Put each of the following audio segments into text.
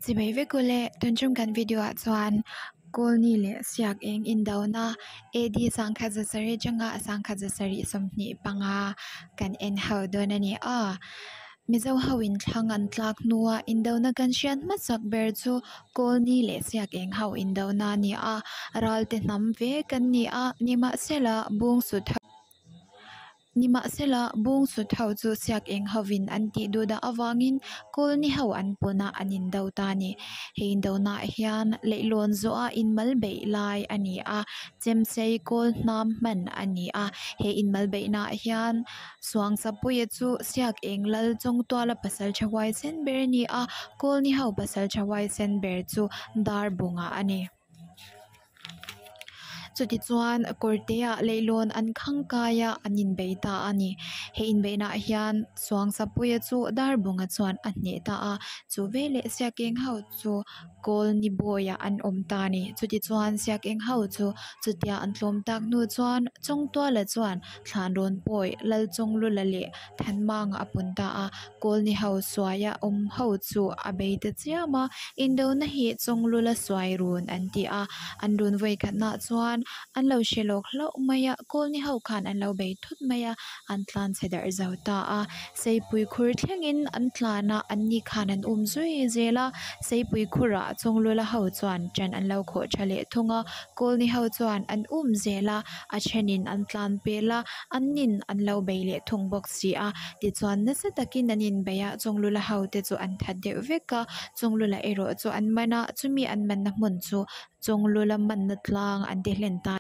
Chibai vek ule tun tum kan video ah chuan kawlni leh siak eng indona AD sangkhat zasarih atanga sangkhat zasarih 25 kan en ho dawn a ni a Mizo ho in thlang an tlak hnua indona kan hriat hmasak ber chu kawlni leh siak eng ho indona a ni a ralte hnam vek an ni a nimahsela bung sut ho Nimahsela, bung sut ho chu siak eng hovin an tih duh dah avangin Kawlni ho an pawn a, an indo ta a ni. He indonaah hian leihlawn zawha inmal beih lai a ni a, chemsei kawl hnam hman a ni a. He inmal beihnaah hian Suangsapuia chu siak eng lal Chawngtuala pasal tha huaisen ber a ni a, Kawlni ho pasal tha huaisen ber chu Darbunga a ni. Chutichuan kawrteah leihlawn an khang kai a, an inbei ta a ni. He inbeihnaah hian Suangsapuia chu Darbunga chuan a hneh ta a, chu veleh Siakeng ho chu Kawlni bawiah an awm ta a ni. Chutichuan Siakeng ho chu chutia an tlawm tak hnu chuan Chawngtuala chuan Thlanrawn pawi Lalchawnglula leh Thanmanga a pun ta a, Kawlni ho suaia awm ho chu a bei ta chiam a, Indona hi Chawnglula suai run an ti a, an run vawi khatnaah chuan an lo hre lawk hlauh mai a, Kawlni ho khan an lo bei thut mai a, an tlan chhe darh zo ta a, Seipui khur thlengin an tlan a, an ni khan an um zui zel a, Seipui khurah Chawnglula ho chuan ṭan an lo khawh ṭha leh thung a, Kawlni ho chuan an um zel a, a thenin an tlan pel a, an nin an lo bei leh thung bawk si a. Tichuan nasa takin an inbei a, Chawnglula ho te chu an that deuh vek a, Chawnglula erawh chu an man a, chumi an manna hmun chu Chawnglula manna tlang an ti hlen ta.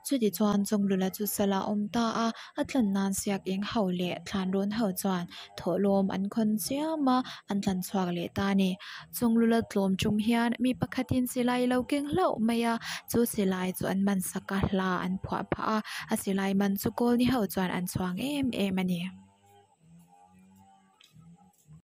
Chutichuan Chawnglula chu sal a awm ta a, a tlan nan siak eng ho leh thlanrawn ho chuan thawhlawm an khawn chiam a, an tlan chhuak leh ta a ni. Chawnglula tlawm tum hian mi pakhatin silai lo keng hlauh mai a, chu silai chu an man sak a, hla an phuah phah a, a silai man chu Kawlni ho chuan an chhuang em em a ni.